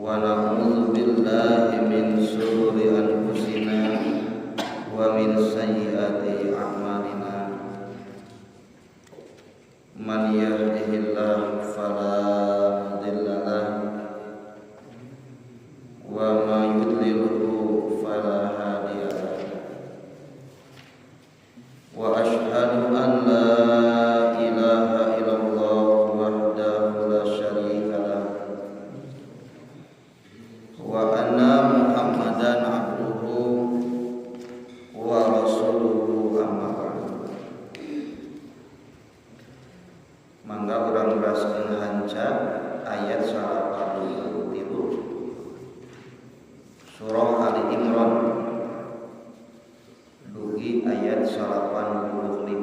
Wa na'udzu billahi min syururi anfusina wa min sayyiati a'malina. Man yahdihillahu fala mudilla lahu wa man yudlilhu fala hadiya lahu. Wa asyhadu an la ilaha illallah wahdahu la syarika lah wa anna Muhammadan abduhu wa rasuluhu, amma ba'du. Mangga urang beraskeun hanca ayat 83 surah Ali Imran dugi ayat 85.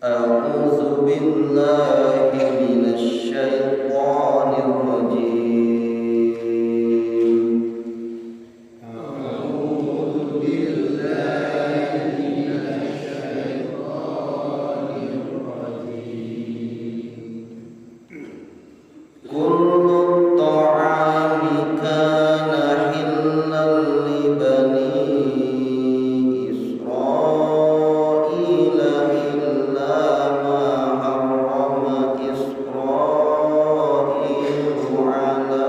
A'udzu billahi minasy syaithanir rajim. A'udzu billahi minasy syaithanir rajim. Kullu ta'ami kana hillan li bani Israila illa ma harrama Israilu ala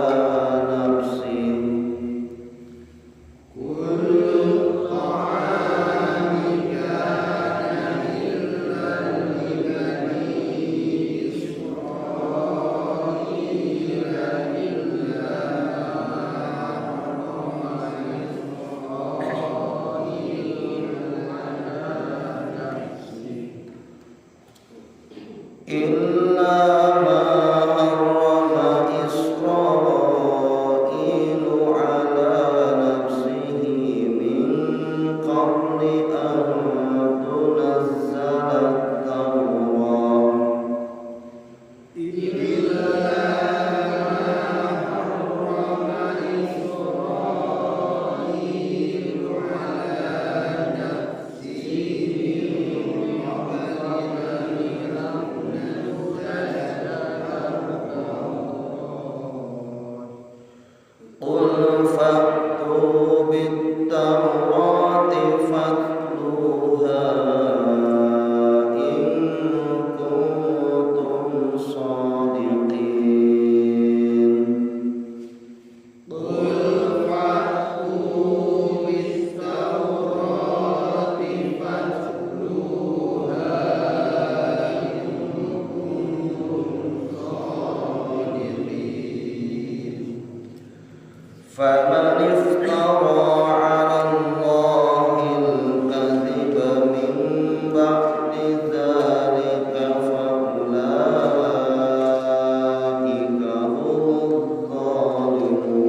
nafsihi. Kullu ta'ami kana hillan li bani Israila illa ma harrama Israilu ala nafsihi. Illa ma harrama Israilu ala nafsihi min qabli an tunazzala at-Tawrah. Illa ma harrama Israilu ala nafsihi min qabli an tunazzala at-Tawrah. Qul fa'tu bit-Tawrati fatluha in kuntum shadiqin. Qul fa'tu bit-Tawrati fatluha in kuntum shadiqin. Faman iftara 'ala Allahi al-kadhiba min ba'di dzalika fa ulaika humudz zalimun.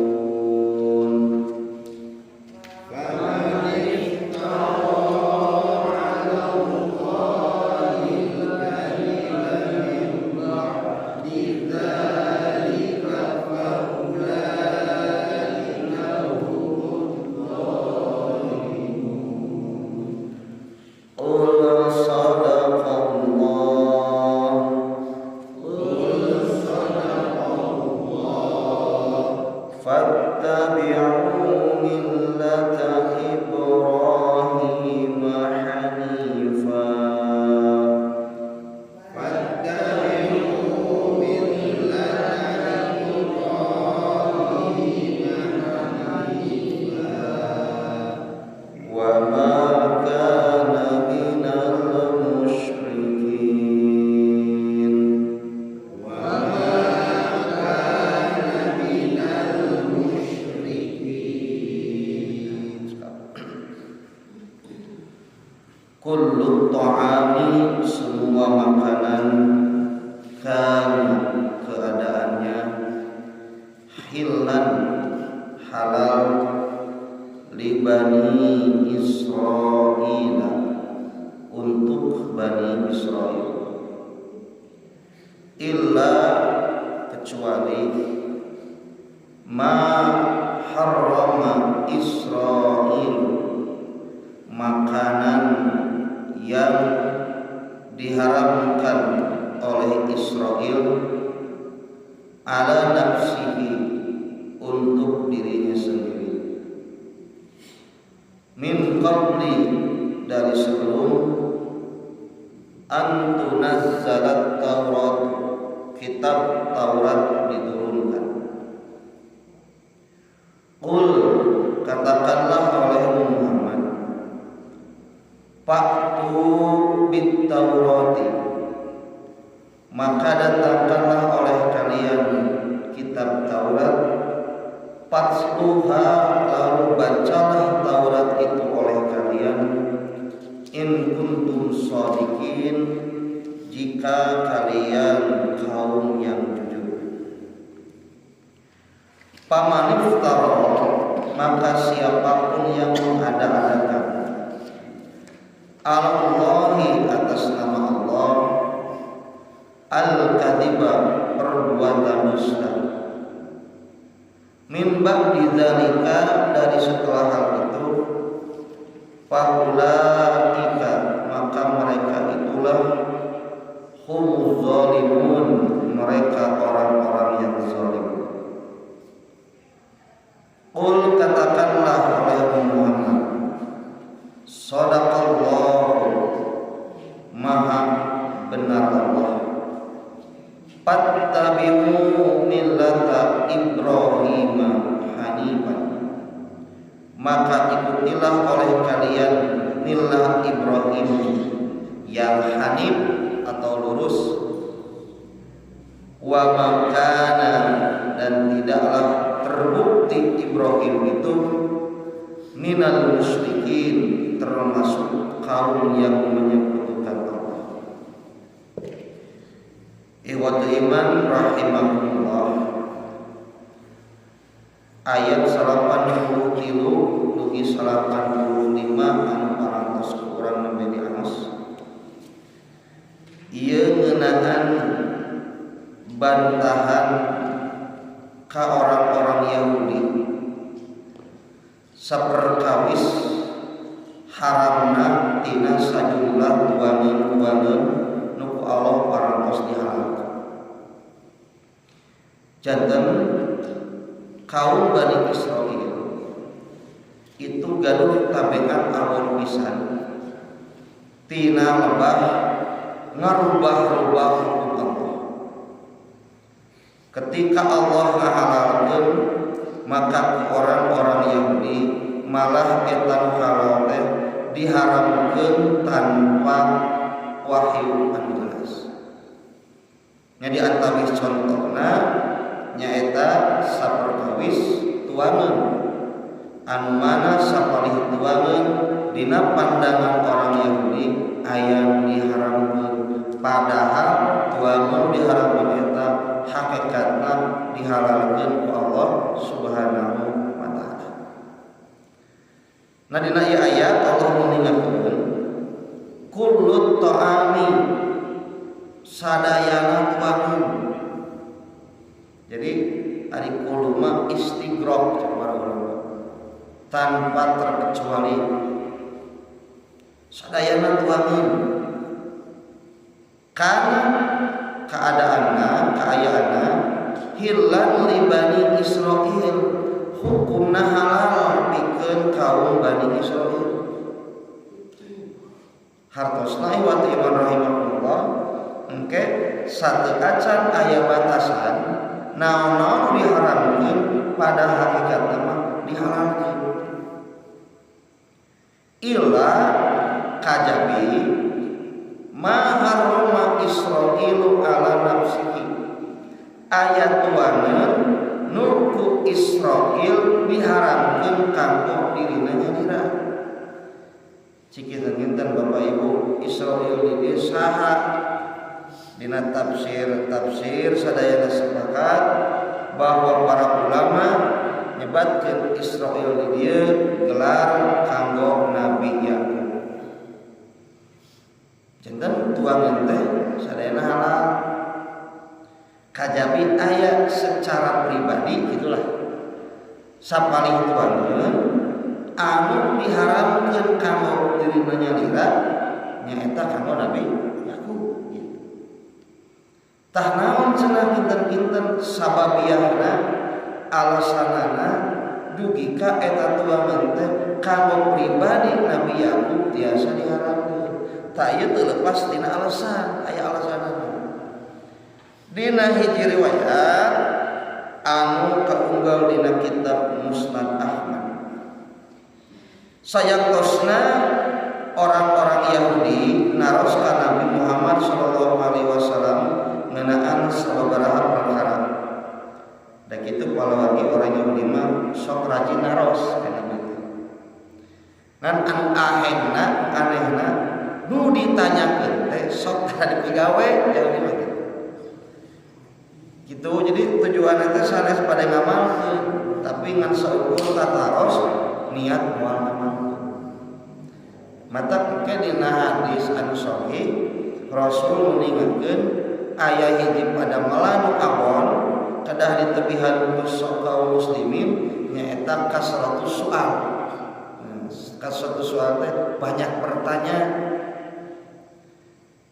Faman iftara 'ala Allahi al-kadhiba min ba'di dzalika fa ulaika Israil illa kecuali ma harrama Israil makanan yang diharamkan oleh Israel ala nafsihi untuk dirinya sendiri min qabli dari sebelum an tunazzalat Taurat kitab Taurat diturunkan. Qul katakanlah oleh Muhammad fa'tu bit Taurati maka datangkanlah oleh kalian kitab Taurat fatsluha lalu bacalah Taurat itu oleh kalian in kuntum shadiqin jika kalian kaum yang jujur. Paman iftara maka siapapun yang mengada-adakan Allahi atas nama Allah al-kadhiba perbuatan dusta min ba'di dzalika dari setelah hal itu faulaika maka mereka itulah humuz zalimun mereka orang-orang yang zalim. Qul katakanlah oleh Muhammad sadaqallahu maha benar Allah fattabi'u millata Ibrahim hanifan maka ikutilah oleh kalian milah Ibrahim yang hanif atau lurus wa makana dan tidaklah terbukti Ibrahim itu minal musyrikin termasuk kaum yang menyekutukan Allah. Ikhwatu iman rahimakumullah. Ayat 83 dugi 85 anu parantos ku urang nembe diaos. Ieu ngeunaan bantahan ka orang-orang Yahudi saperkawis haramna tina sajumlah tuangan-tuangan nu ku Allah parantos dihalalkeun. Janten kaum Bani Israil itu gaduh tabiat awon pisan tina lebah ngarubah-rubah hukum Allah. Ketika Allah ngahalalkeun maka orang-orang Yahudi malah eta nu halal teh diharamkeun tanpa wahyu anu jelas. Nya di antawis contohna nyaeta saperkawis tuangan anu mana sapalih tuangan dina pandangan orang Yahudi aya nu diharamkeun padahal tuangan diharamkeun eta hakikatna dihalalkeun ku Allah Subhanahu wa taala. Nah dina ieu ayat Allah mengingatkeun kullu ta'ami sadayana tuangan. Jadi ari kullu mah istighraq cek para ulama tanpa terkecuali sadayana tuangan karena keadaanna kaayaanna hillan li Bani Israil hukumna halal pikeun kaum Bani Israil. Hartosna iwat iman rahimakumullah engke satu acan aya batasan naon-naon diharamkeun pada hakikatna mah dihalalkeun illa kajabi ma harrama Israilu ala nafsihi ayat tuangan nu ku Israil diharamkeun kanggo dirina nyalira. Cikinten kinten Bapak Ibu Israil di dieu saha dina tafsir sadayana sepakat bahwa para ulama nyebatkeun Israil di dieu gelar kanggo Nabi Yakub. Janten tuangan teh sadayana halal. Kajabi aya secara pribadi gitulah. Sapalih tuangan anu diharamkeun kanggo dirina nyalira nyaeta kanggo Nabi Yakub gitu. Tah naon cenah kinten-kinten sababiahna alasanana dugi ka eta tuangan teh kanggo pribadi Nabi Yakub tiasa diharamkeun. Tah ieu teu lepas tina alasan, aya alasanana. Dina hiji riwayat anu kaunggal dina kitab Musnad Ahmad. Sayaktosna orang-orang Yahudi naros ka Nabi Muhammad sallallahu alaihi wasallam ngeunaan sababaraha perkara. Da kitu palawagi orang Yahudi mah sok rajin naros ka Nabi teh. Ngan anu ahengna anehna nu ditanyakeun teh sok tara dipigawe Yahudi mah gitu. Gitu, jadi tujuanna teh sanes pada ngamalkeun, tapi ngan saukur tataros niat moal ngamalkeun. Mata engke dina hadis anu sahih Rasul ningakeun aya hiji padamelan nu abon kedah ditebihan ku kaum muslimin nyaeta kasratus soal. Nah, kasratus soal teh banyak bertanya.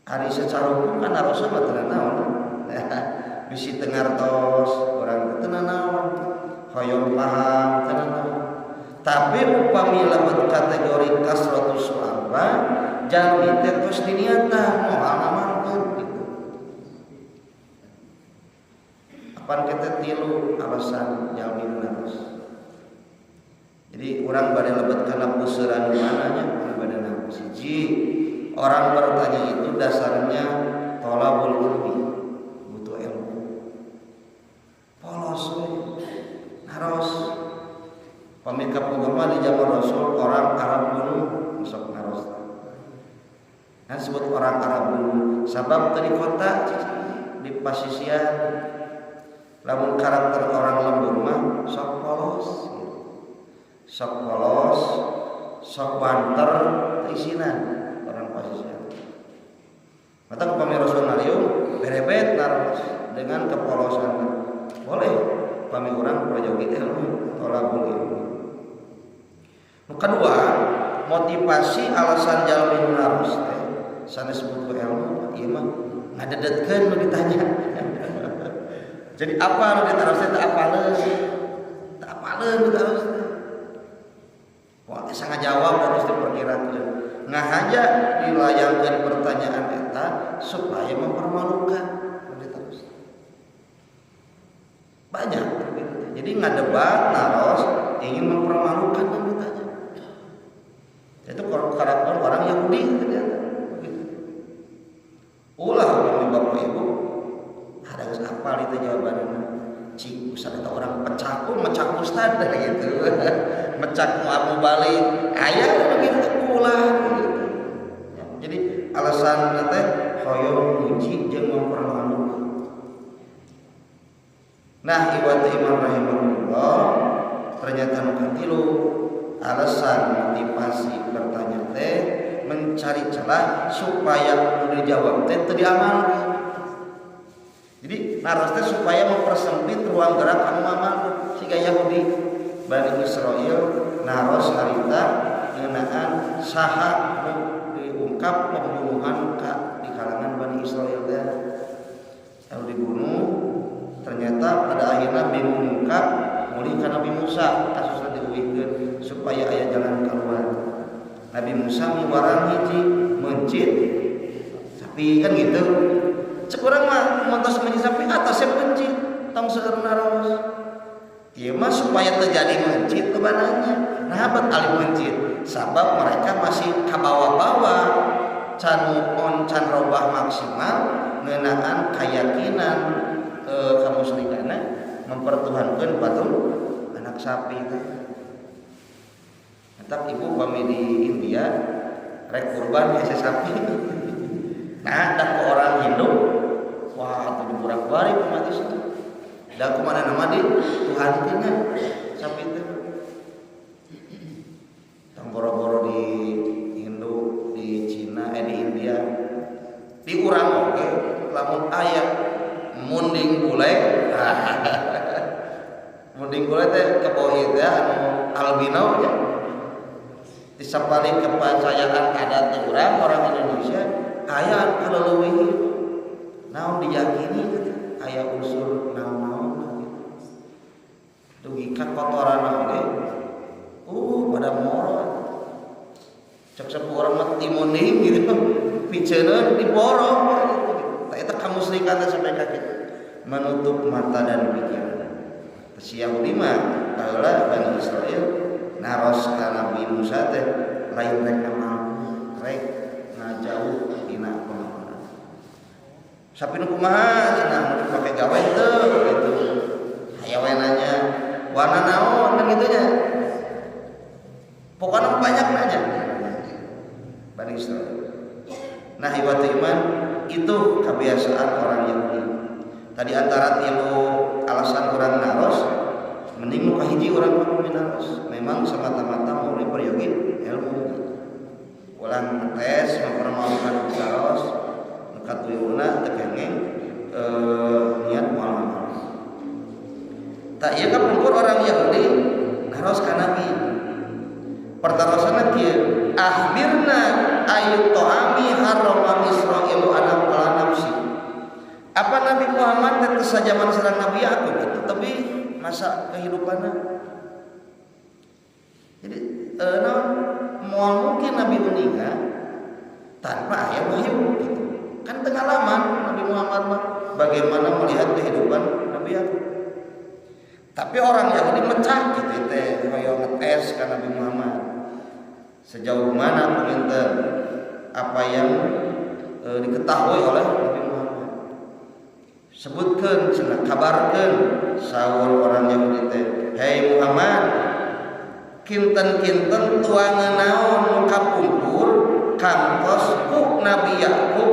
Ari secara hukum kan harusnya mah teu naon. Bisi teu ngartos urang teu naon, hoyong paham teu naon. Tapi upami lebet kategori kasratus soal mah jalmi teh tos diniatan moal ngamalkeun gitu. Apan kita tilu alasan jalmi naros. Jadi urang bade lebet kana puseuran mana nya bade naros. Hiji, orang bertanya itu dasarnya tolabul ilmi, butuh ilmu. Polos we naros. Pamit kapungkur mah di zaman Rasul orang Arab gunung sok naros. Kan sebut orang Arab gunung sabab teu di kota di pasisian. Lamun karakter orang lembur mah sok polos gitu. Sok polos, sok wanter teu isinan orang pasisian. Mata upami Rasul ngaliung berebet naros dengan kepolosan. Boleh pami urang prajogi ilmu, tolabul ilmi. Nu kedua, motivasi alasan jalmi nu naros teh sanes butuh ilmu, ieu mah ngadedetkeun nu ditanya. Jadi apa nu ditaros teh teu apaleun. Teu apaleun nu ditaros teh. Wah, teh sangajawab harus diperkirakeun. Ngahaja dilayangkeun pertanyaan eta supaya mempermalukan nu ditaros. Banyak begitu. Jadi ngadebat naros ingin mempermalukan yang ditanya. Itu karakter orang Yahudi ternyata. Begitu. Ulah upami bapak ibu ada geus apal itu jawabanna. Cik ustad eta orang pecak, oh, mecak ustad gitu. Mecak mau balik, aya begitu ulah gitu. Ya, jadi alasan teh hoyong muji jeung mempermalukan. Nah, iwat iman rahimahullah ternyata nu katilu alasan motivasi bertanya teh mencari celah supaya nu dijawab teh teu diamalkeun. Jadi naros teh supaya mempersempit ruang gerak anu ngamalkeun siga Yahudi Bani Israel naros harita ngeunaan saha nu diungkap pembunuhan ka di kalangan Bani Israel teh. Lalu dibunuh, ternyata pada akhirnya bingung mengungkap mulih ka Nabi Musa kasusna diuihkeun supaya aya jalan keluar. Nabi Musa miwarang hiji mencit sapi kan gitu. Cek urang mah montos mencit sapi atasnya mencit tong seueur naros. Ieu mah supaya terjadi mencit kebananya. Nah, bet alih mencit sabab mereka masih kabawa-bawa can on can robah maksimal ngeunaan keyakinan kamuslikanna mempertuhankeun patung anak sapi teh. Tetap ibu pami di India rek kurban hese sapi. Nah, dah ke orang Hindu, wah tuh diburak-balik mati situ. Da kumana nama di Tuhan nya sapi teh. Tong boro-boro di Hindu, di Cina, di India. Lamun aya munding bule, munding bule teh kebo ieu teh anu albino nya. Di sapalih kepercayaan adat urang orang Indonesia aya anu kaleuwih naon diyakini gitu, aya unsur naon-naon gitu. Dugi ka kotoran oge pada moro cek sepuh urang mah timunding gitu, piceuneuh diborong gitu. Tah eta kamusrikan teh sampai ka kitu, menutup mata dan pikiran. Si Yahudi mah baheula Bani Israel naros ka Nabi Musa teh lain rek ngamal, rek ngajauh dina pengamalan. Sapi nu kumaha cenah, mun dipake gawe teu gitu. Aya we nanya, warna naon kan gitu nya. Pokoknya banyak nanya Bani Israel. Nah, ikhwatu iman, itu kebiasaan orang Yahudi. Tadi antara tilu alasan orang naros, mending nu kahiji urang mah naros. Memang semata-mata mau peryogi ilmu. Ulang tes mempermalukan naros, nu katuyuna teu kenging niat moal ngamal. Tak ieu kapungkur orang Yahudi naros ka Nabi. Pertarosanna kieu, akhbirna ayu ta'ami harrama Israilu ala nafsi. Apa Nabi Muhammad teh sajaman sareng Nabi Yakub itu tapi masa kehidupannya. Jadi naon, moal mungkin Nabi uninga tanpa aya wahyu gitu. Kan pengalaman Nabi Muhammad mah bagaimana melihat kehidupan Nabi Yakub. Tapi orang Yahudi mecah gitu teh hoyong ngetes ka Nabi Muhammad. Sejauh mana panginten apa yang diketahui oleh Nabi Muhammad. Sebutkan cenah, kabarkeun saur orang Yahudi teh, "Hei Muhammad, kinten-kinten tuangan naon nu kapungkur kantos ku Nabi Yakub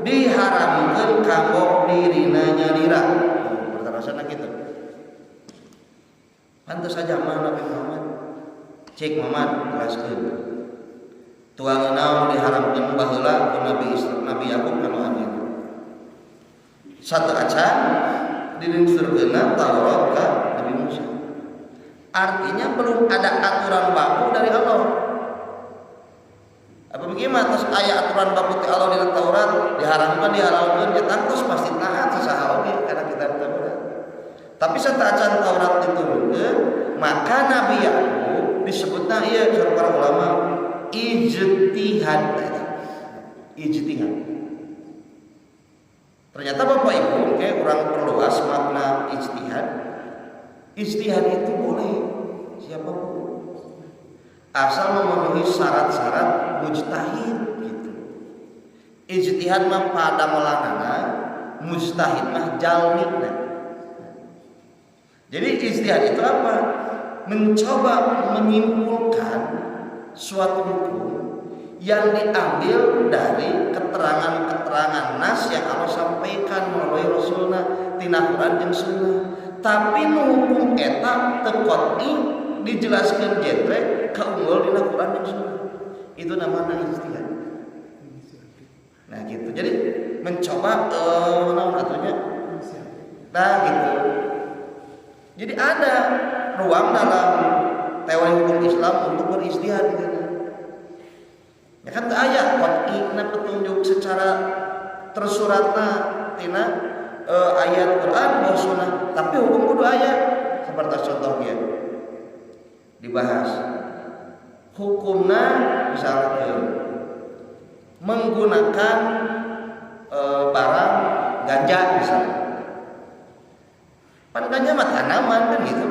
diharamkeun kanggo dirina nyalira?" Oh, pertanyaan gitu. Pantes saja mah Nabi Muhammad. Cik Muhammad jelaskeun. Tuangan naon diharamkeun baheula ku Nabi Isra, Nabi Yakub kanu anjeunna. Satu acan dilungsurkeunna Taurat ka Nabi Musa. Artinya belum ada aturan baku dari Allah. Apa bagaimana terus aya aturan baku ti Allah di Taurat diharamkan dihalalkan ya tangtos pasti taat sasaha oge karena kita Taurat. Tapi sateuacan Taurat diturunkeun, maka Nabi Yakub disebutna ieu saur para ulama ijtihad. Ijtihad. Ternyata Bapak Ibu, kayak orang perluas makna ijtihad. Ijtihad itu boleh siapapun asal memenuhi syarat-syarat mujtahid gitu. Ijtihad mah pada melanana, mujtahid mah jalmina. Jadi ijtihad itu apa? Mencoba menyimpulkan suatu hukum yang diambil dari keterangan-keterangan nas yang Allah sampaikan melalui Rasulna tina Quran jeung Sunnah. Tapi nu hukum eta teu qot'i dijelaskeun genre kaunggul dina Quran jeung Sunnah. Itu namanya ijtihad. Nah gitu. Jadi mencoba naon atunya? Nah gitu. Jadi ada ruang dalam teori hukum Islam untuk berijtihad gitu. Ya kan teu aya qot'ina petunjuk secara tersuratna tina ayat Quran bahwa sunnah, tapi hukum kudu aya. Seperti contohnya dibahas hukumna misalnya menggunakan barang ganja misalnya. Pan ganja mah tanaman kan gitu.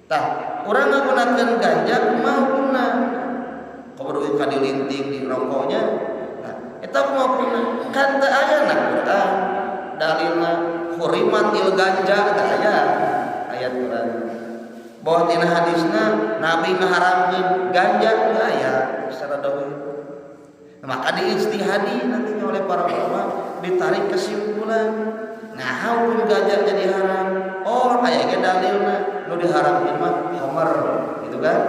Tah, urang ngagunakeun ganja kumaha hukumna? Kudu ka dilinting di rokoknya. Nah, eta kumaha hukumna? Kan teu aya na Quran dalilna hurimatil ganja, teu aya ayat Quran. Bahwa tina hadisna Nabi ngaharamkeun ganja teu aya secara dohir. Maka diijtihadi nantinya oleh para ulama ditarik kesimpulan. Nah, hukum ganja jadi haram. Oh, aya ge dalilna nu diharamkeun mah khamar gitu kan.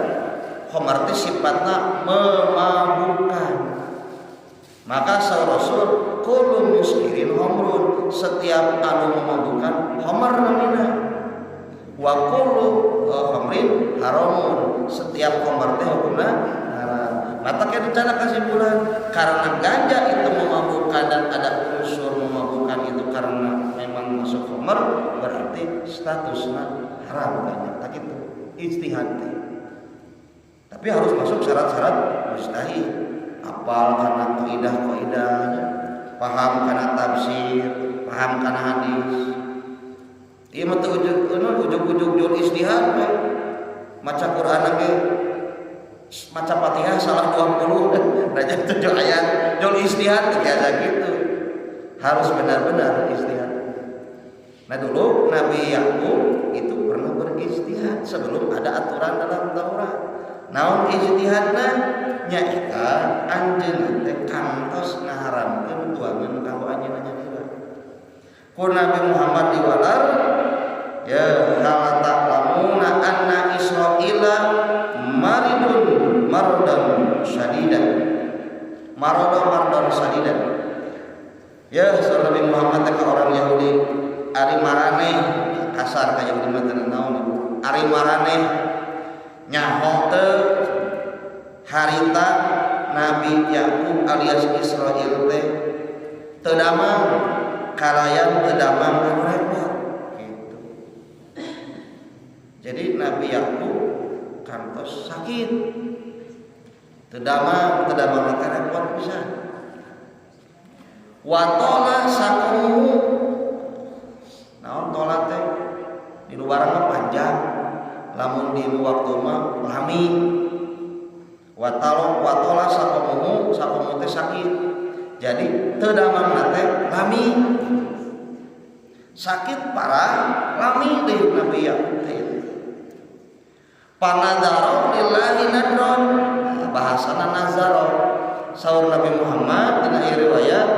Khamar teh sifatna memabukkan. Maka saur Rasul kullu muskirin khamrun, setiap anu memabukkan khamar namina. Wa kullu khamrin haramun, setiap khamar teh hukumna haram. Mata rencana kesimpulan karena ganja itu memabukkan dan ada unsur memabukkan itu karena memang masuk khamar, berarti statusnya haram ganja. Tak itu ijtihad teh. Tapi harus masuk syarat-syarat mujtahid, apal karena kaidah-kaidahnya, paham karena tafsir, paham karena hadis. Ieu mah teu ujug-ujug jul ijtihad we. Maca Quran ge maca Fatihah salah 20 raja 7 ayat jul ijtihad biasa gitu. Harus benar-benar ijtihad. Nah dulu Nabi Yakub itu pernah berijtihad sebelum ada aturan dalam Taurat. Naon ijtihadna? Nyaeta anjeunna teh kantos ngaharamkeun tuangan kanggo anjeunna nyalira. Ku Nabi Muhammad diwalar ya hal ta'lamuna anna Israila maridun mardan syadidan. Marada mardan syadidan. Ya saur Nabi Muhammad teh ka orang Yahudi ari maraneh kasar ka Yahudi mah teu naon ari maraneh nyaho teu harita Nabi Yakub alias Israil teh teu damang kalayan teu damang anu repot gitu. Jadi Nabi Yakub kantos sakit teu damang teh repot pisan. Wa tola sakumu naon tola teh di luaran mah panjang lamun di waktu mah lami. Watalo watola sakomuhu sakomu teh sakit. Jadi teu damangna teh lami. Sakit parah lami deui Nabi Yakub teh. Panadaro lillahi nadron, bahasana nazaro. Saur Nabi Muhammad dina ieu riwayat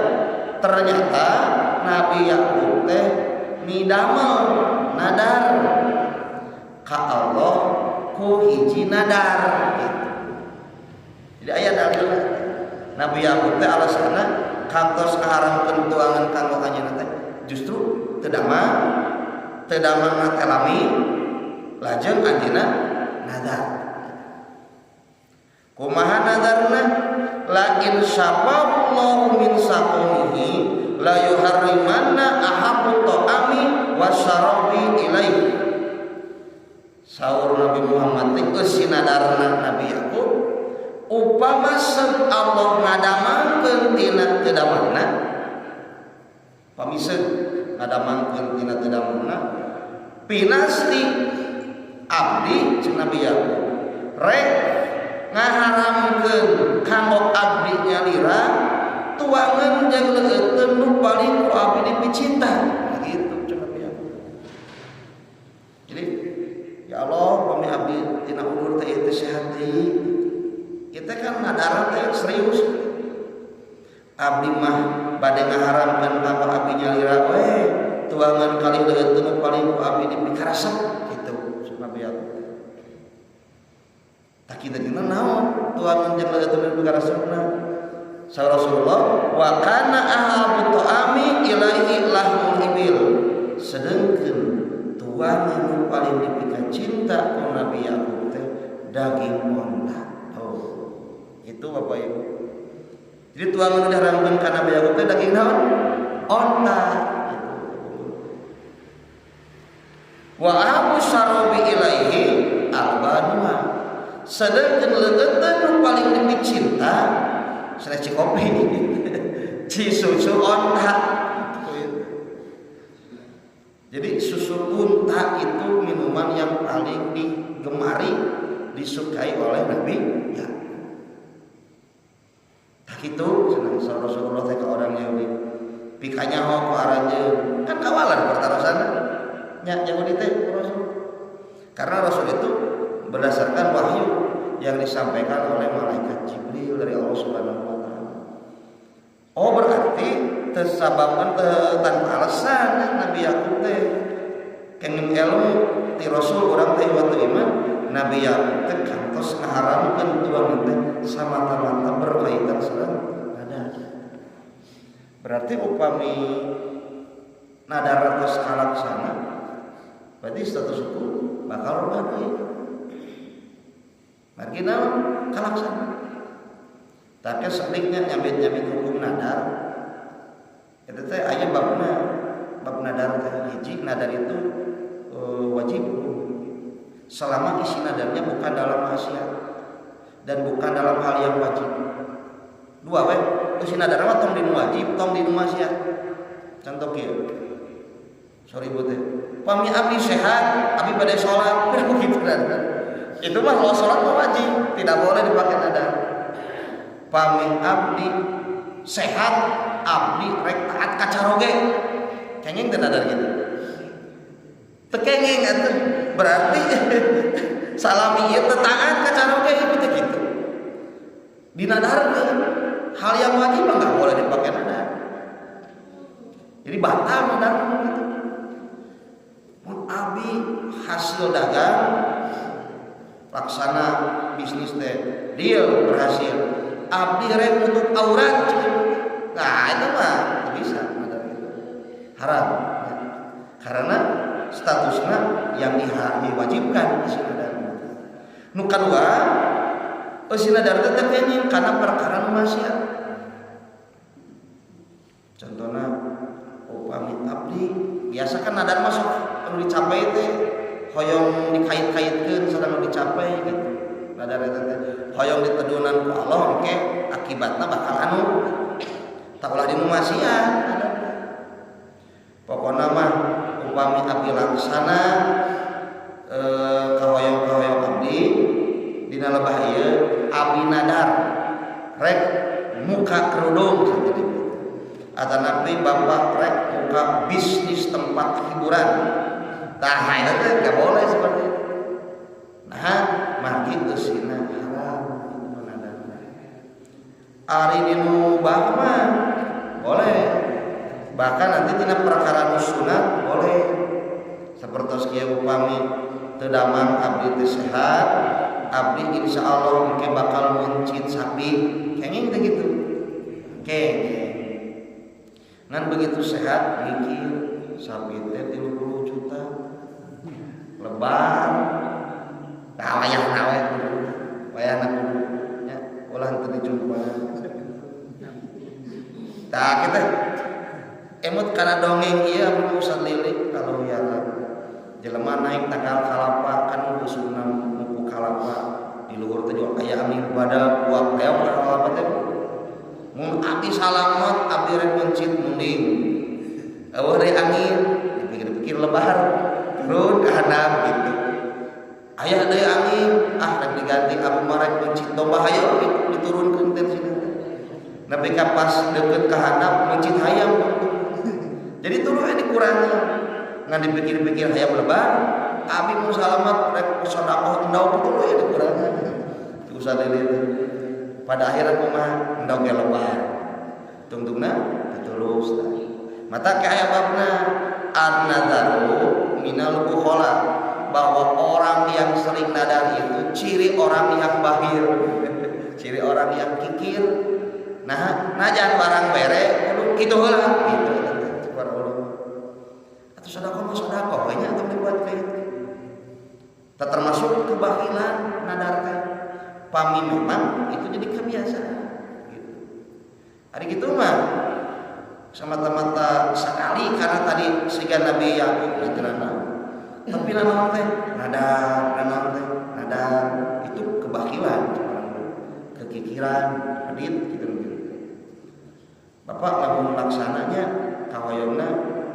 ternyata Nabi Yakub teh midamel nadar ka Allah ku hiji nadar gitu. Jadi aya dalilna Nabi Yakub teh alasanna kantos ngaharamkeun tuangan kanggo anjeunna teh justru teu damang teh lami lajeng anjeunna nadar. Kumaha nadarna? La in syafallahu min saqamihi la yuharrimanna ahabbu ta'ami wasyarabi ilaihi. Saur Nabi Muhammad teh geus sinadarna Nabi Yakub upama seung Allah ngadamangkeun tina teu damangna, pamiseun ngadamangkeun tina teu damangna, pinasti abdi ceuk Nabi Yakub rek ngaharamkeun kanggo abdi nyalira tuangan jeung leueuteun nu paling ku abdi dipicinta gitu ceuk Nabi Yakub. Jadi ya Allah pami abdi tina ulur teh ieu teh sehat deui. Kita kan nadar teh serius. Abdi mah bade ngaharamkeun kanggo abdi nyalira we tuangan kali leueuteun nu paling ku abdi dipikaresep gitu ceuk Nabi Yakub. Tak kita dina naon tuangan jeung leueuteun nu dipikaresepna. Saur Rasulullah wa kana ahabu ta'ami ilaihi lahmul ibil. Sedengkeun tuangan nu paling dipika cinta ku Nabi Yakub teh daging onta. Oh, itu Bapak Ibu. Jadi tuangan diharamkeun ka Nabi Yakub teh daging naon? Onta. Wa ahabu syarabi ilaihi albanuha. Sedangkan leueuteun nu paling dipicinta sanes ci kopi, ci susu onta. Jadi susu unta itu minuman yang paling digemari, disukai oleh Nabi ya. Tak itu cenah Rasulullah teh ka orang Yahudi. Pikanya ho ku aranjeun. Kan kawalan pertarosanna. Nya Yahudi teh Rasul. Karena Rasul itu berdasarkan wahyu yang disampaikan oleh malaikat Jibril dari Allah Subhanahu wa taala. Oh berarti tersababkan tanpa alasan Nabi Yakub teh kenging ilmu ti Rasul urang teh waktu iman Nabi Yakub teh kantos ngaharamkeun tuangan teh samata-mata berkaitan sareng ada. Berarti upami nadar tos kalaksana, berarti status hukum bakal robah deui. Margi naon? Kalaksana. Tapi sediknya nyabet-nyabet hukum nadar itu teh aya babna, bab nadar teh hiji, nadar itu wajib selama isi nadarnya bukan dalam maksiat dan bukan dalam hal yang wajib. Dua we isi nadar mah, tong dinu wajib, tong dinu maksiat. Contoh kieu, sorry bu teh, pami abdi sehat, abdi bade sholat, begitu nadar. Itu mah kalau sholat mah wajib, tidak boleh dipakai nadar. Pami abdi sehat, abdi rek taat ka caroge, kenging teu nadar gitu? Teu kenging atuh. Berarti salami ieu teu taat ka caroge itu teh kitu dinadarkeun. Hal yang wajib mah nggak boleh dipakai nadar, jadi batal nadar gitu. Mun abi hasil dagang, laksana bisnis teh deal berhasil, abdi rek nutup aurat, nah itu mah teu bisa nadar gitu, haram ya. Karena statusnya yang diwajibkan isi nadar. Nu kadua, isi nadar teh teu kenging karena perkara nu maksiat. Contohnya upami abdi, biasa kan nadar masuk anu dicapai teh hoyong dikait-kaitkeun sareng nu dicapai gitu. Nadar eta teh hoyong ditedunan ku Allah, engke akibatna bakal anu tak ulah dinu maksiat nadar. Pokona mah upami abdi laksana kahoyong-kahoyong abdi dina lebah ieu, abdi nadar rek muka kerudung sakitu. Atanapi bapak rek muka bisnis tempat hiburan, tah itu teh nggak boleh seperti itu. Nah, margi eusina haram itu mah nadar. Ari dinu mubah mah boleh, bahkan nanti tina perkara nu sunat boleh. Seperti kieu, upami teu damang, abdi teu sehat, abdi insya Allah engke bakal mencit sapi, kenging teh gitu? Kenging. Ngan begitu sehat mikir, sapi teh 30 juta, lebar. Tah, wayahna we kudu, wayahna kudu nya, ulah teu dijumpa. Tah, kita emut kana dongeng ieu apa, Ustaz Lilik, kalau ya jelema naik tangkal kalapa kan usumna mupu kalapa, di luhur teh juga aya angin badak kuat aya kalapa teh. Mun abdi salamet, abdi rek mencit munding. Euweuh deui angin, dipikir-pikir lebar, turun ke handap gitu. Aya deui angin, ah rek diganti, abdi mah rek mencit domba hayo gitu, diturunkeun teh sini. Nepi ka pas deket ka handap, mencit hayam. Jadi turun dikurangi. Ngan dipikir-pikir hayam lebar, abdi mun salamet rek sedekah endog, betul ya dikurangi. Usah lilin. Pada akhirnya kumaha? Endog ge lebar. Tungtungna tetulus. Mata ke aya babna an-nadzaru minal bukhala, bahwa orang yang sering nadar itu ciri orang yang bakhil, ciri orang yang kikir. Nah, najan barang bere kudu kitu heula gitu para ulama. Atau sedekah mah sedekah we nya, atau dibuat kayak itu. Tak termasuk kebakhilan nadar teh. Pami memang itu jadi kebiasaan gitu. Hari gitu mah semata-mata sekali karena tadi sehingga Nabi Yakub itu nanaon. Tapi nanaon teh nadar, nanaon teh nadar, itu kebakhilan, kekikiran, pedit gitu. Bapak lamun laksananya kahoyongna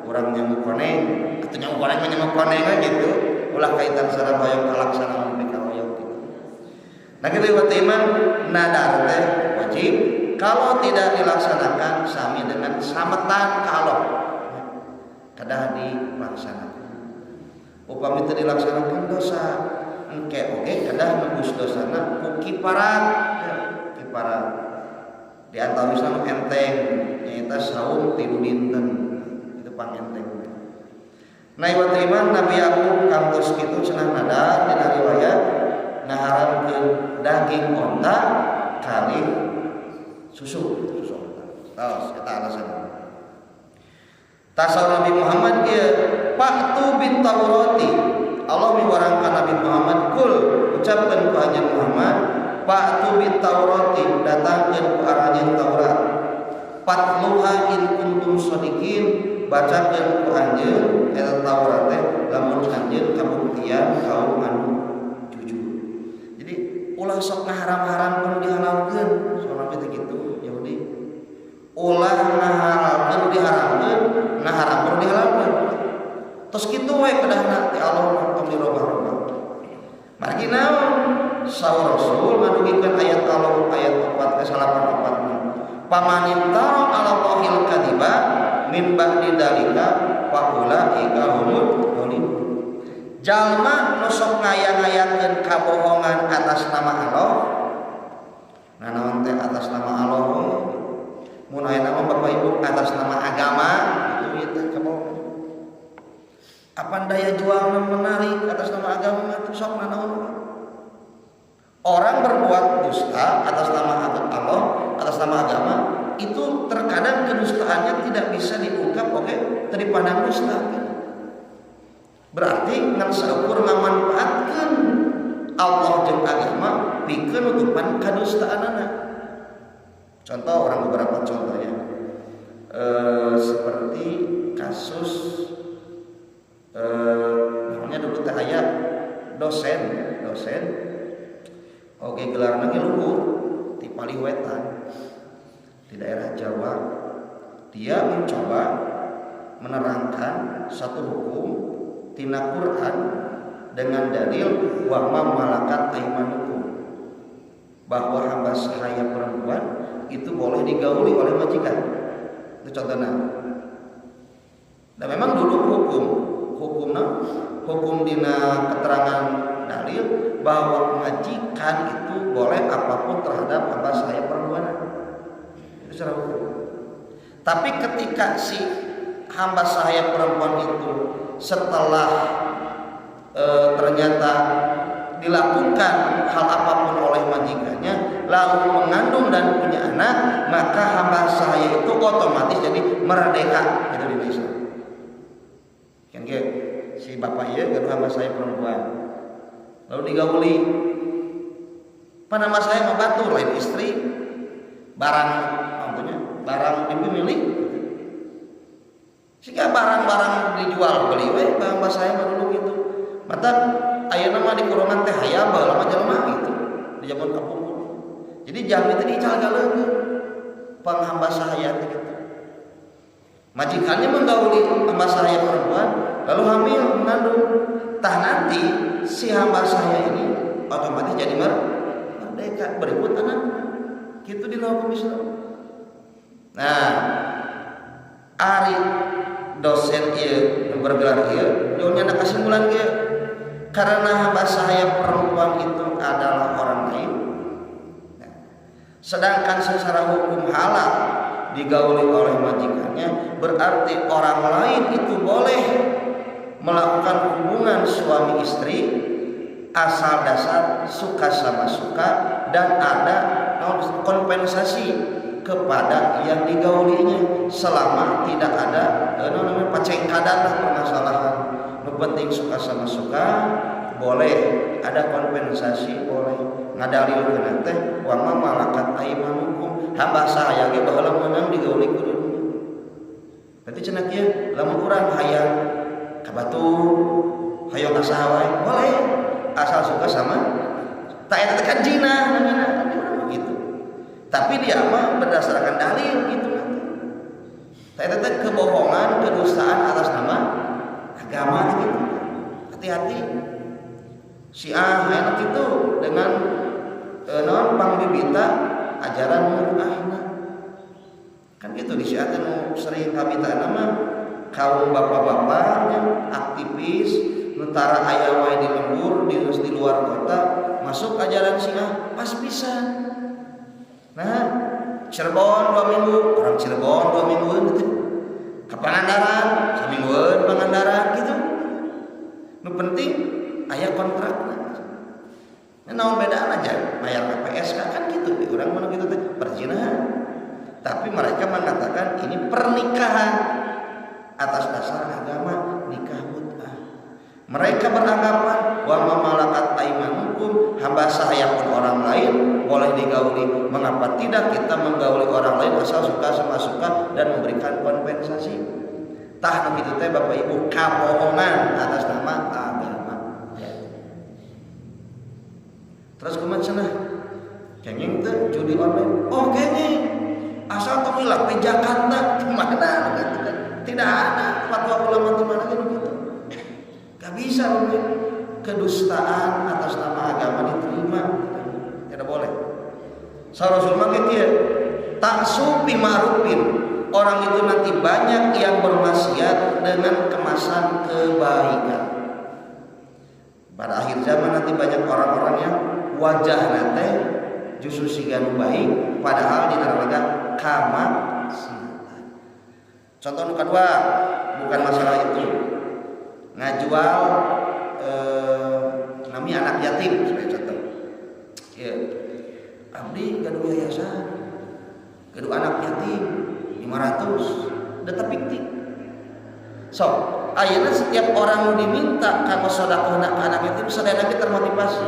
urang nyangu koneng atau nyangu koneng mah nyangu koneng gitu, ulah kaitan sareng hoyong kalaksanaan nepi kahoyong gitu. Nah gitu waktu iman, nadar teh wajib, kalau tidak dilaksanakan sami dengan sametan kalau kedah dilaksanakan. Upami teu dilaksanakan dosa, engke oge kedah nebus dosana ku kiparat ya, kiparat di antawisna nu enteng nyaeta saum 3 dinten, itu pangenteng. Nah, iwat iman, Nabi Yakub kantos kitu cenah nadar, dina riwayat ngaharamkeun daging onta kali susu, susu onta. Tos eta alasan. Tah saur Nabi Muhammad kieu, "Fa'tu bit Taurati." Allah miwarang ka Nabi Muhammad, "Kul," ucapkeun ku anjeun Muhammad, "fa'tu bit Taurati," datangkeun ku aranjeun Taurat. "Fatluha in kuntum shadiqin," bacakeun ku anjeun eta Taurat teh lamun anjeun kabuktian kaum anu jujur. Jadi ulah sok ngaharam-haramkeun dihalalkeun, saur Nabi teh kitu Yahudi. Ulah ngahalalkeun diharamkeun, ngaharamkeun dihalalkeun. Terus kitu we kedahna ti Allah mah, tong dirobah-robah. Margi naon? Saur Rasul ngadugikeun ayat Allah ayat 4 ke 84. "Famaniftara 'ala Allahil kadziba min ba'di dzalika fa ulaika humul zalimun." Jalma nu sok ngaya-ngayakeun kabohongan atas nama Allah. Nah, naon teh atas nama Allah? Mun aya nama Bapak Ibu atas nama agama itu ieu teh kabohongan. Apa daya jual menarik atas nama agama itu sok nanaon. Orang berbuat dusta atas nama Allah, atas nama agama, itu terkadang kedustaannya tidak bisa diungkap, oke, dipandang dusta. Berarti ngan saukur ngamanfaatkeun Allah jeung agama pikeun nutupan kadustaanana. Contoh orang beberapa contohnya seperti kasus namanya dulu teh aya dosen, dosen oke gelar lagi luhur di Paliwetan di daerah Jawa. Dia mencoba menerangkan satu hukum tina Quran dengan dalil "wa ma malakat aimanukum," bahwa hamba sahaya perempuan itu boleh digauli oleh majikan. Itu contohnya. Dan memang dulu hukum hukumna hukum dina keterangan dalil bahwa majikan itu boleh apapun terhadap hamba sahaya perempuan itu secara hukum. Tapi ketika si hamba sahaya perempuan itu setelah ternyata dilakukan hal apapun oleh majikannya, lalu mengandung dan punya anak, maka hamba sahaya itu otomatis jadi merdeka gitu di Islam. Kan gitu, si bapak iya gaduh hamba sahaya perempuan lalu digauli, pan hamba sahaya mah batur, lain istri, barang contohnya barang dipemilik gitu. Sehingga barang-barang dijual beli we hamba sahaya mah dulu gitu. Mata ayeuna mah di kurungan teh hayam baheula mah jelema gitu di zaman kapungkur. Jadi jalmi teh diical galeukeun panghamba sahaya teh gitu. Majikannya menggauli hamba sahaya perempuan lalu hamil mengandung. Tah, nanti si hamba sahaya ini otomatis jadi merdeka berikut anak gitu di hukum Islam. Nah, ari dosen ieu bergelar ieu nyonya kesimpulan ieu, karena hamba sahaya perempuan itu adalah orang lain. Nah, sedangkan secara hukum halal digauli oleh majikannya, berarti orang lain itu boleh melakukan hubungan suami istri asal dasar suka sama suka dan ada kompensasi kepada yang digaulinya, selama tidak ada namanya pacengkadan lah permasalahan. Nu penting suka sama suka boleh, ada kompensasi boleh. Ngadalilkeun teh "wa ma malakat aimanukum," hamba sahaya ge baheula meunang digauli ku dunya. Berarti cenah kieu, lamun urang hayang ka batur, hayang ka saha wae boleh asal suka sama tak, eta teh kan zina namanya kan gitu. Tapi dia mah berdasarkan dalil gitu nanti. Tah, eta teh kebohongan, kedustaan atas nama agama gitu. Hati-hati. Si A enak itu dengan naon pangbibita ajaran mut'ahna. Kan gitu di Syiah teh nu sering kabita nama kaum bapak-bapak aktivis nu tara aya wae di lembur di luar kota masuk ajaran Syiah pas pisan. Nah, Cirebon 2 minggu, orang Cirebon 2 minggu gitu. Ke Pangandaran, samingguan Pangandaran gitu. Nu penting aya kontrak. Nah, naon bedaan aja, bayar PPSK kan gitu, di orang mana gitu teh perzinahan. Tapi mereka mengatakan ini pernikahan. Atas dasar agama nikah mut'ah. Mereka beranggapan wa ma malakat aimanukum, hamba sahaya pun orang lain boleh digauli. Mengapa tidak kita menggauli orang lain asal suka sama suka dan memberikan kompensasi? Tah nu kitu teh Bapak Ibu, kabohongan atas nama agama. Ya. Terus kumaha cenah? Kenging teh judi online. Oh, kenging. Asal tong hilap di Jakarta gimana gitu kan? Tidak ada fatwa ulama di mana kan gitu. Gak bisa mungkin kedustaan atas nama agama diterima. Tidak boleh. Saur Rasul mah kieu, ta'su bima'rufin. Orang itu nanti banyak yang bermaksiat dengan kemasan kebaikan. Pada akhir zaman nanti banyak orang-orang yang wajah nanti justru siga nu baik, padahal di neraka kamaksiatan. Contoh nu kedua, bukan masalah itu. Ngajual nami anak yatim sebagai contoh. Ya. Abdi gaduh yayasan, gaduh anak yatim 500, data fiktif. So, ayeuna setiap orang nu diminta kanggo sedekah ka anak yatim, sadayana termotivasi.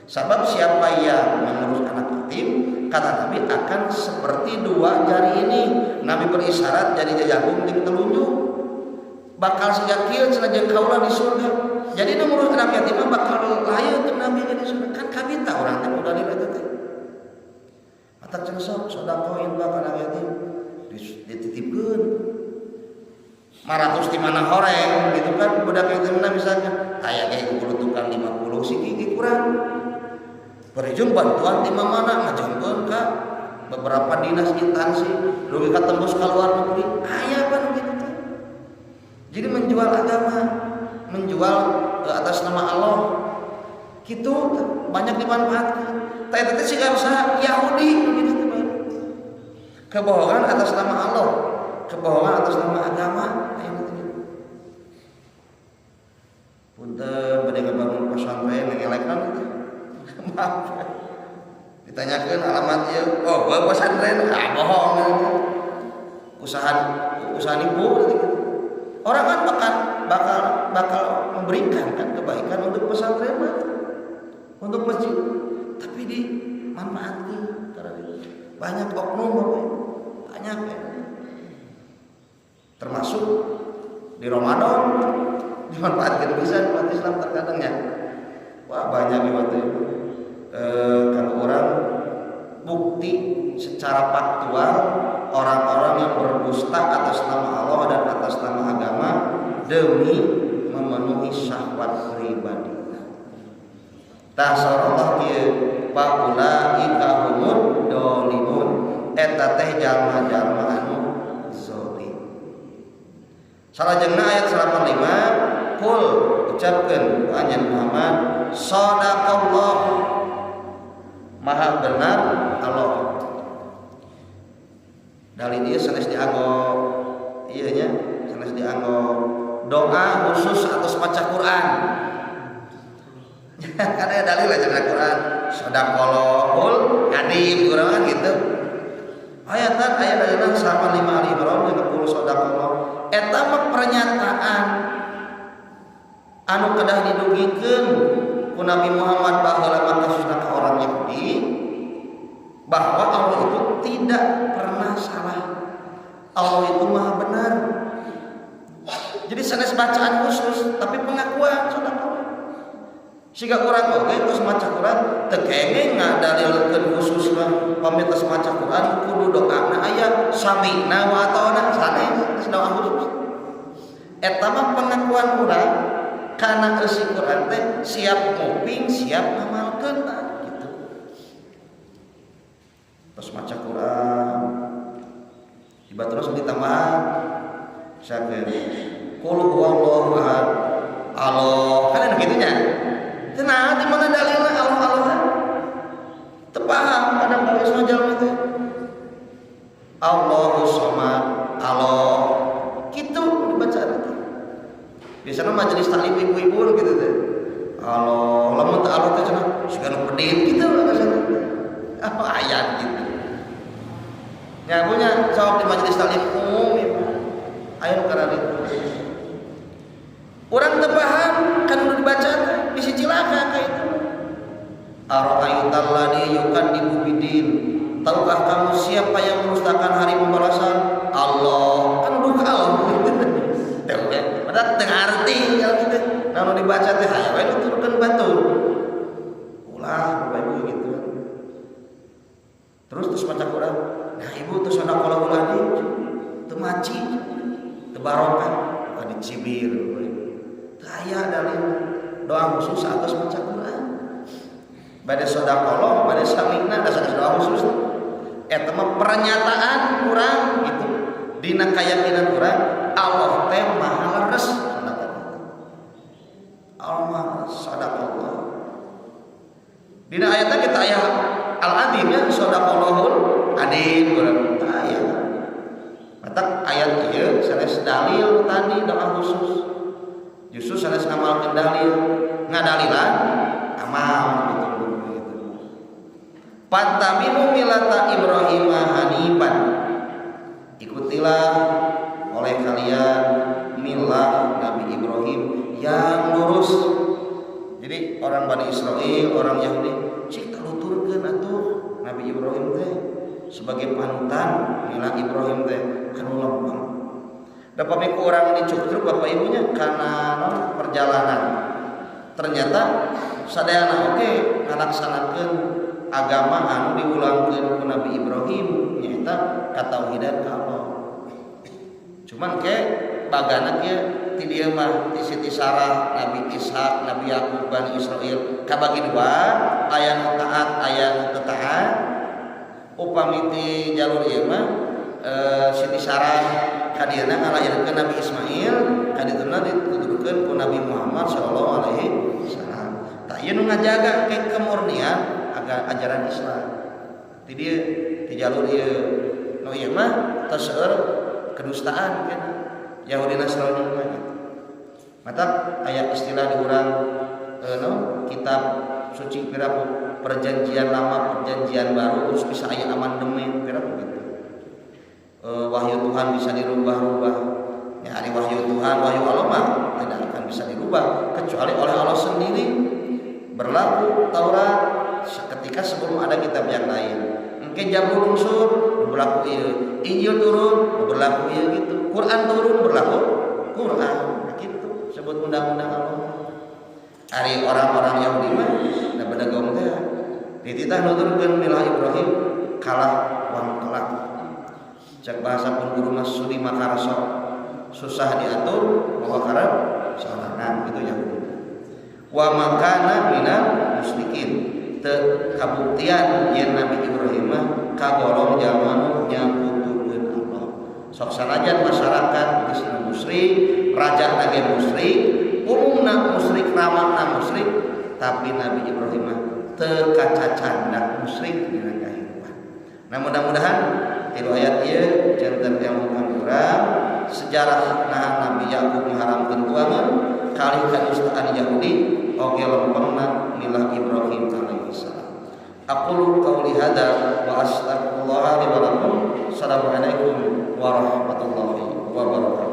Sebab siapa yang mengurus anak yatim, kata Nabi, akan seperti dua jari ini. Nabi berisyarat jari jagung jeung telunjuk. Bakal siga kieu cenah jeung kaula di surga. Jadi nu ngurus anak yatim mah bakal layu teu Nabi di surga. Kan kabita urang teh udah eta teh. Matak cenah sok sedekah infak anak yatim dititipkeun. 500 di mana horeng gitu kan, budak yatim misalnya aya ge tukang 50 siki kurang. Berujung bantuan di mana ngajengkeun ka beberapa dinas instansi dugi ka tembus ka luar negeri, aya apa nu gitu teh. Jadi menjual agama, menjual atas nama Allah gitu banyak dimanfaatkan. Teh teh siga usaha Yahudi gitu teh. Kebohongan atas nama Allah, kebohongan atas nama agama, aya teh. Punten, bade ngabangun pesantren ngelekan itu. Maaf. Ditanyakan alamat ieu, oh, gua pesantren, ah bohong gitu. Usaha usaha nipu gitu. Orang kan bakal bakal bakal memberikan kan kebaikan untuk pesantren mah, untuk masjid. Tapi dimanfaatkan karena banyak oknum Bapak Ibu. Banyak ya. Termasuk di Ramadan dimanfaatkan bisa umat Islam terkadang ya. Wah, banyak di waktu itu. Kalau orang bukti secara faktual orang-orang yang berdusta atas nama Allah dan atas nama agama demi memenuhi syahwat pribadi. Tah Allah kieu, faulaika humud dzalimun, eta teh jalma-jalma anu zalim. Salajengna ayat 85, qul, ucapkeun anjeun Muhammad, sadaqallahu, maha benar Allah. Dalil ieu sanes dianggo ieu nya, sanes dianggo doa khusus atau maca Quran. Kan ada dalil aja dari Quran, sadaqallahul adzim, urang kan gitu. Ayatan ayat dalilna sama 5 Ali Imran 50 sadaqallah. Eta mah pernyataan anu kedah didugikeun ku Nabi Muhammad baheula mah kasusna ka orang Yahudi bahwa Allah itu tidak pernah salah. Allah itu maha benar. Jadi sanes bacaan khusus, tapi pengakuan sedekah. Siga urang oge terus maca Quran teu kenging ngadalilkeun khusus mah, pami tos maca Quran kudu doana aya sami'na wa ata'na, sanes doa khusus. Eta mah pengakuan urang karena eusi Quran teh siap nguping, siap ngamalkeun gitu. Terus maca Quran tiba terus ditambahan misalkan qul huwallahu ahad, Allah kan ada gitunya. Nah, di mana dalilnya Allah Allah? Teu paham kadang kalau semua jalan itu. Allahu somad, Allah. Gitu dibaca itu. Biasanya majelis taklim ibu-ibu gitu teh. Allah, lamun teu Allah teh cenah siga nu pedit gitu biasanya. Apa ayat gitu. Ya punya jawab di majelis taklim umum ibu. Ayo karena nu dibaca teh bisi cilaka ka itu. Ara'aital ladzi yukadzibu bidin. Tahukah kamu siapa yang merustakan hari pembalasan? Allah. Kan udah Allah. Teu kan? Padahal teu ngarti kalau gitu. Nah nu dibaca teh hayang we nuturkeun batur. Ulah Bapak Ibu gitu. Terus terus maca Quran. Nah ibu terus ada kalau ulah di teu maci, teu barokah, bukan dicibir Bapak Ibu. Teu aya dalil doa khusus atas maca Quran. Bade sedekah, bade samina da sanes doa khusus. Eta mah pernyataan urang gitu. Dina keyakinan urang Allah teh maha leres sedekah. Allah maha sadaqallah. Dina ayatna kita aya al-adim ya sadaqallahul adim urang teu aya. Matak ayat ieu sanes dalil tadi doa khusus. Justru sanes ngamalkeun dalil, ngadalilan amal gitu gitu. Fattabi'u millata Ibrahim hanifan. Ikutilah oleh kalian milah Nabi Ibrahim yang lurus. Jadi orang Bani Israel, orang Yahudi, cik taluturkeun atuh Nabi Ibrahim teh sebagai panutan milah Ibrahim teh anu lempeng. Da pami ku urang dicuktruk bapak ibunya karena non perjalanan. Ternyata sadayana oge ngalaksanakeun agama anu diulangkeun ku Nabi Ibrahim nyaeta katauhidan ka Allah. Cuman ke bagana kieu ti dieu mah ti Siti Sarah, Nabi Ishak, Nabi Yakub, Bani Israil kabagi dua, aya nu taat, aya nu teu taat. Upami ti jalur ieu mah Siti Sarah kadieuna ngalahirkeun Nabi Ismail, kadituna dituturkeun ku Nabi Muhammad sallallahu alaihi wasallam. Tah ieu nu ngajaga ke kemurnian ajaran Islam. Ti dieu ti jalur ieu nu ieu mah tos seueur kedustaan kan Yahudi Nasrani mah gitu. Matak aya istilah di urang no, kitab suci piraku perjanjian lama perjanjian baru terus bisa aya amandemen piraku gitu. Wahyu Tuhan bisa dirubah-rubah. Ya hari wahyu Tuhan, wahyu Allah mah tidak akan bisa dirubah kecuali oleh Allah sendiri. Berlaku Taurat ketika sebelum ada kitab yang lain. Mungkin Zabur lungsur berlaku ieu, Injil turun berlaku ieu gitu. Quran turun berlaku Quran. Nah, gitu sebut undang-undang Allah. Ari orang-orang Yahudi mah da bedegong teh dititah nuturkeun milah Ibrahim kalah wangkelak. Cek bahasa pun guru mas sudi makarso susah diatur mawa karep sorangan gitu Yahudi. Wa makana minal musyrikin teu kabuktian yen Nabi Ibrahim mah kagolong jalma nu nyakutukeun Allah. Sok sanajan masyarakat geus musyrik, raja ge musyrik, umumna musyrik, ramana musyrik, tapi Nabi Ibrahim mah teu kacacandak musyrik dina kahirupan. Nah mudah-mudahan tilu ayat ieu janten ilmu kang urang sejarah nah Nabi Yakub mengharamkeun tuangan kalih kadustaan Yahudi oge lempengna milah Ibrahim alaihi salam. Aqulu qauli hadza wa astaghfirullah li wa lakum. Assalamualaikum warahmatullahi wabarakatuh.